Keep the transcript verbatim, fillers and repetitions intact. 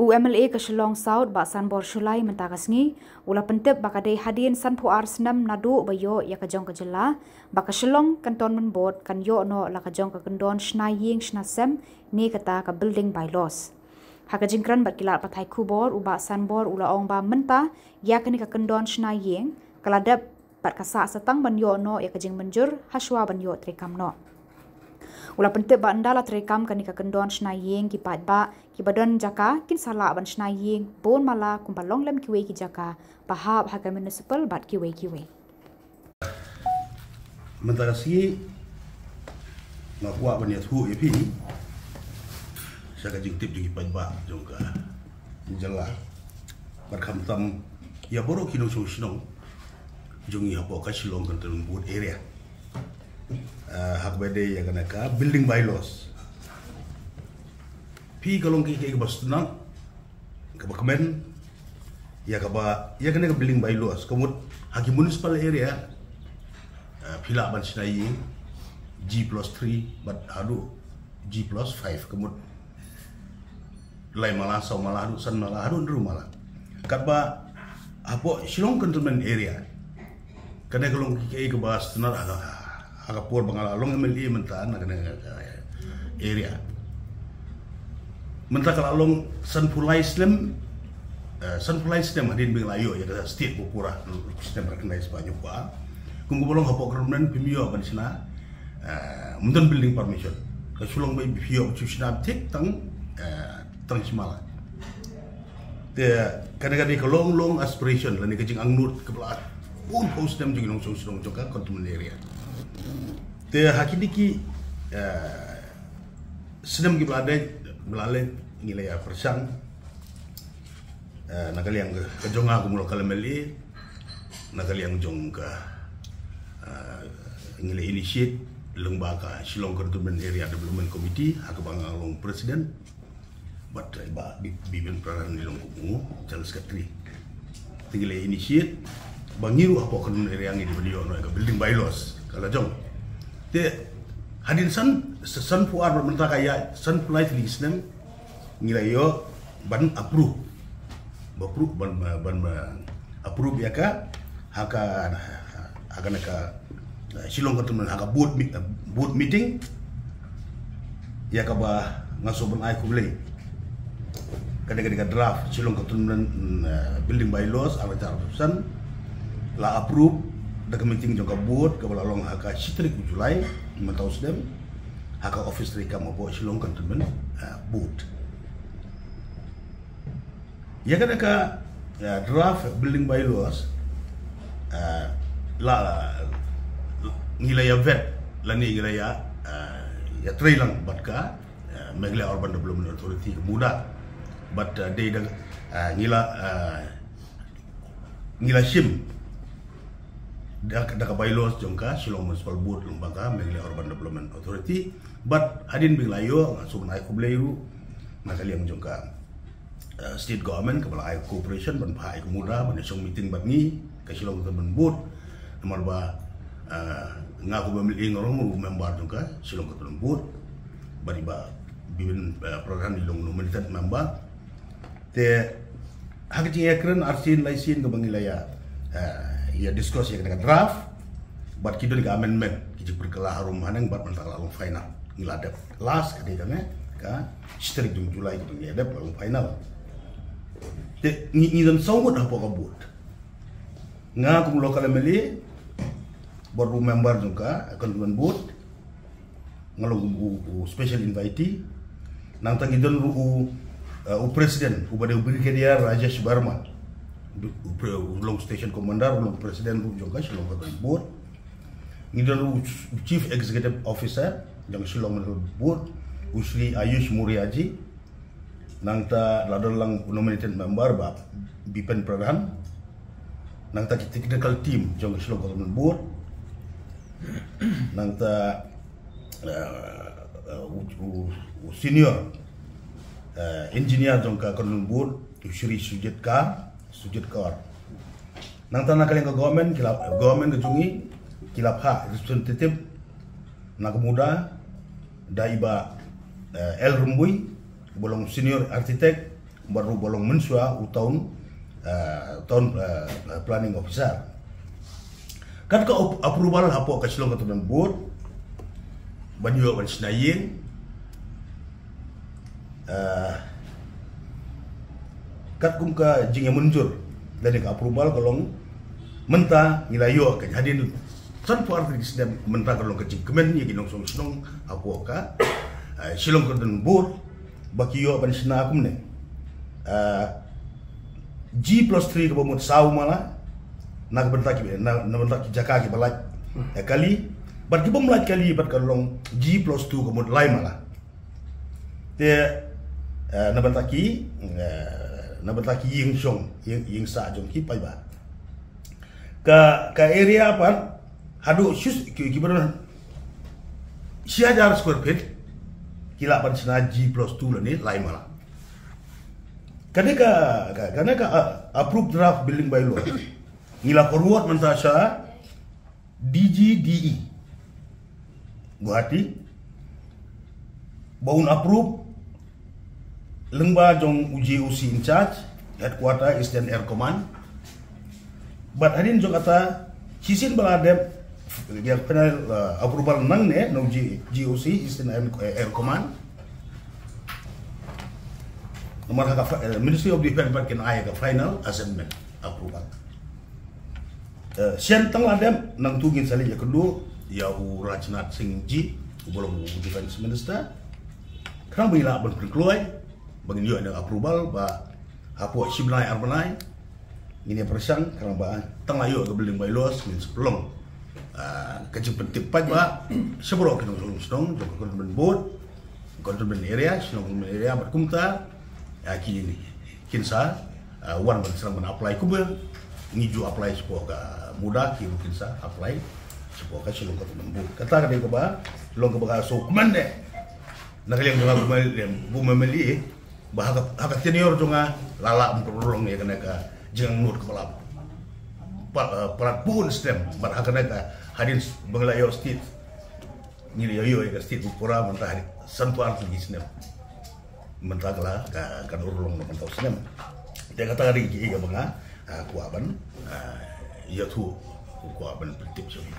U M L A ka Shillong South, Bah Sanbor Shullai, mynta ka sngi u la pyntip ba ka dei hadien sanphew ar snem naduh ba ïoh ïa ka jong ka jylla ba ka Shillong Cantonment Board kan ïoh noh la ka jong ka kyndon shna ïing shna sem ne kata ka building bylaws. Ha ka jingkren bad ki lad pathai khubor, u Bah Sanbor u la ong ba mynta ïa kane ka kyndon shna ïing ka la dep bad ka sah sa tang ban ïoh noh ïa ka jingmynjur hashwa ban ïoh treikam noh. U la pyntip ba ynda la treikam kane ka kyndon shna ïing, ki paidbah kiba don jaka kin sa lah ban shna ïing bun mala kumba long lem kiwei ki jaka ba hap ha ka municipal bad kiwei kiwei. Mynta ka sngi nga kwah ban ïathuh ïa phi sha ka jingtip jong ki paidbah jong ka jylla bad khamtam ïa baroh ki nongshong shnong jong ngi hapoh ka Shillong Cantonment Board area. Ah, ha kaba ïadei ïa kane ka building bylaws, phi, ka long kaei kaei kaba sngewtynnat, kaba kmen ïa kaba ïa kane ka building bylaws. Ka mut ha ki municipal area, ah, phi lah ban shna ïing G plus three bad haduh G plus five, ka mut lai mala, saw mala, haduh san mala, haduh hynriew mala. Katba hapoh Shillong Cantonment area, kane ka long kaei kaei kaba sngewtynnat ha ka, ha ka por ba nga la long M L A mynta na kane ka area. Mynta ka la long sanphew lai snem, eh, sanphew lai snem hadien ba ngi la ïoh ïa ka state ba pura snem recognize ba ngi kwah. Kum kaba long hapoh Cantonment phim ïoh ban shna, eh, mynta building permission. Ka shu long ba phi ïoh shu shna thik tang, eh, tang shi mala. Te kane ka dei ka long long aspiration lane ka jingangnud kaba la bun phew snem jong ki nongshong shnong jong ka Cantonment area. Te ha kine ki, eh, snem kiba la dei, ba la leit, ngi la ïa pyrshang, eh, na ka liang ka, ka jong nga kum u local M L A, na ka liang jong ka, eh, ngi la initiate lyngba ka Shillong Cantonment Area Development Committee ha kaba nga long president. Bad, eh, Bah Bi-, Biben Pradhan i long kum u General Secretary. Te ngi la initiate ba ngi ruh hapoh Cantonment area ngi dei ban ïoh noh ïa ka building bylaws ka la jong. Te hadien san, sa-, sanphew ar, mynta ka ïa sanphew lai tylli ki snem ngi la ïoh ban approve. Ba approve, ban, ban, ban approve ïa ka ha ka, ha kane ka, eh, Shillong Cantonment, ha ka board mi-, eh, board meeting. Ïa kaba nga sngewbha ban ai khublei, ka dei, ka dei ka draft Shillong Cantonment, mm, eh, building bylaws ar hajar arphew san la approve da ka meeting jong ka board kaba la long ha ka shi tarik u July mynta u snem, ha ka office treikam hapoh Shillong Cantonment, eh, Board. Ïa kane ka, eh, draft building bylaws, eh, la, la, ngi la ïa vet lane ngi la ïa, eh, ïa trei lang bad ka, eh, Meghalaya Urban Development Authority, ka MUDA. Bad, eh, dei da, eh, ngi la, eh, ngi la shim da, da ka bylaws jong ka Shillong Municipal Board lyngba ka Meghalaya Urban Development Authority. Bad hadien ba ngi la ïoh, nga sngewbha ban ai khublei ruh na ka liang jong ka, eh, state government kaba la ai cooperation ban phah ïa ka MUDA ban ïa shong meeting bad ngi, ka Shillong Cantonment Board. Namar ba, eh, nga kum u M L A nga long ruh u member jong ka Shillong Cantonment Board. Bad i Bah Biben, eh, Pradhan i long nominated member. Te ha ka jingïakren arsien laisien kaba ngi la ïa, eh, ïa discuss ïa kane ka draft bad ki don ka amendment, ki jingpynkylla harum haneng bad mynta ka la long final. Ngi la dep last ka dei kane ka shi tarik jong u July kaba ngi la dep, la long final. Te ngi, ngi don saw ngut hapoh ka board. Nga kum u local M L A bad u member jong ka Cantonment Board, nga long u, u special invitee. Nangta ngi don ruh u, eh, u president, uba dei u Brigadier Rajesh Verma, u pre-, u long station commander, u long president ruh jong ka Shillong Cantonment Board. Ngi don ruh u chief executive officer jong Shillong Cantonment Board, u Shri Ayush Murjaji. Nangta la don lang u nominated member Bah Bipen Pradhan. Nangta ki technical team jong ka Shillong Cantonment Board. Nangta, eh, eh, u, u, u senior, eh, engineer jong ka Cantonment Board, u Shri Sujit Kar, Sujit Kar. Nangta na ka liang ka government, ki la, government ka jong ngi ki la phah representative na ka MUDA, da i Bah, eh, L Rymbui, uba long senior architect, Bad ruh ba long mynshuwa u town, ah, town, ah, planning officer. Kat ka ap- approval hapoh ka Shillong Cantonment Board ban ïoh ban shna ïing. Ah, katkum ka jingïamynjur lane ka approval ka long mynta ngi la ïoh ka hadien sanphew ar tarik snem, mynta ka long ka jingkmen ïa ki nongshong shnong hapoh ka, ah, Shillong Cantonment Board ba ki ïoh ban shna kumne. Ah, G plus three kaba mut saw mala na ka bynta ki, na, na bynta ki jaka kiba lait, eh, kali, bad ki bym lait kali bad ka long G plus two ka mut lai mala. Te, eh, na bynta ki, eh, na bynta ki ïing shong, ïing, ïing sah jong ki paidbah. Ka, ka area pat haduh shus ki, ki bynta shi hajar square feet ki lah ban shna G plus two lane lai mala. Kane ka, ka, kane ka, ah, approved draft building bylaw ngi la forward mynta sha D G D E Guwahati ba un approve lyngba jong u G O C in charge, headquarter Eastern Air Command. Bad hadien jong kata, shisien ba la dep ïa final, uh, approval nangne na u G- G O C Eastern Air, Air Command. Namar ha ka fi- eh, Ministry of Defence pat kin ai ka final assessment approval. Eh, shen tang la dep, nangtu ngin sa leit ïakynduh ïa u Rajnath Singh G, uba long u Defence Minister. Khnang ba ngin lah ban pynkloi ba ngin ïoh ïa ka approval ba hapoh shi bnai ar bnai ngin ïa pyrshang, khnang ba tang la ïoh ka building bylaws ngin sa pynlong, ah, ka jingpyntip paidbah sha baroh ki nongshong shnong jong ka Cantonment Board, Cantonment area, Shillong Cantonment area, bad kumta, ah, ki, kin sa, ah, wan ban sdang ban apply kumba ngi ju apply shapoh ka MUDA, ki ruh kin sa apply shapoh ka Shillong Cantonment Board. Kata ka dei kaba long kaba nga sngewkmen de na ka liang jong nga kum u M L A, ba ha ka, ha ka tenure jong nga la lah ban pynurlong ïa kane ka jingangnud kaba la pa- eh, palat bun snem, bad ha kane ka hadien ba ngi la ïoh state, ngi la ïoh ïa ka state ba pura mynta hadien sanphew ar tylli ki snem. Mynta ka la ka, kan urlong na mynta u snem. Te kata ka dei kiei kiba nga, ah, kwah ban, ah, ïathuh, kwah ban pyntip sha phi.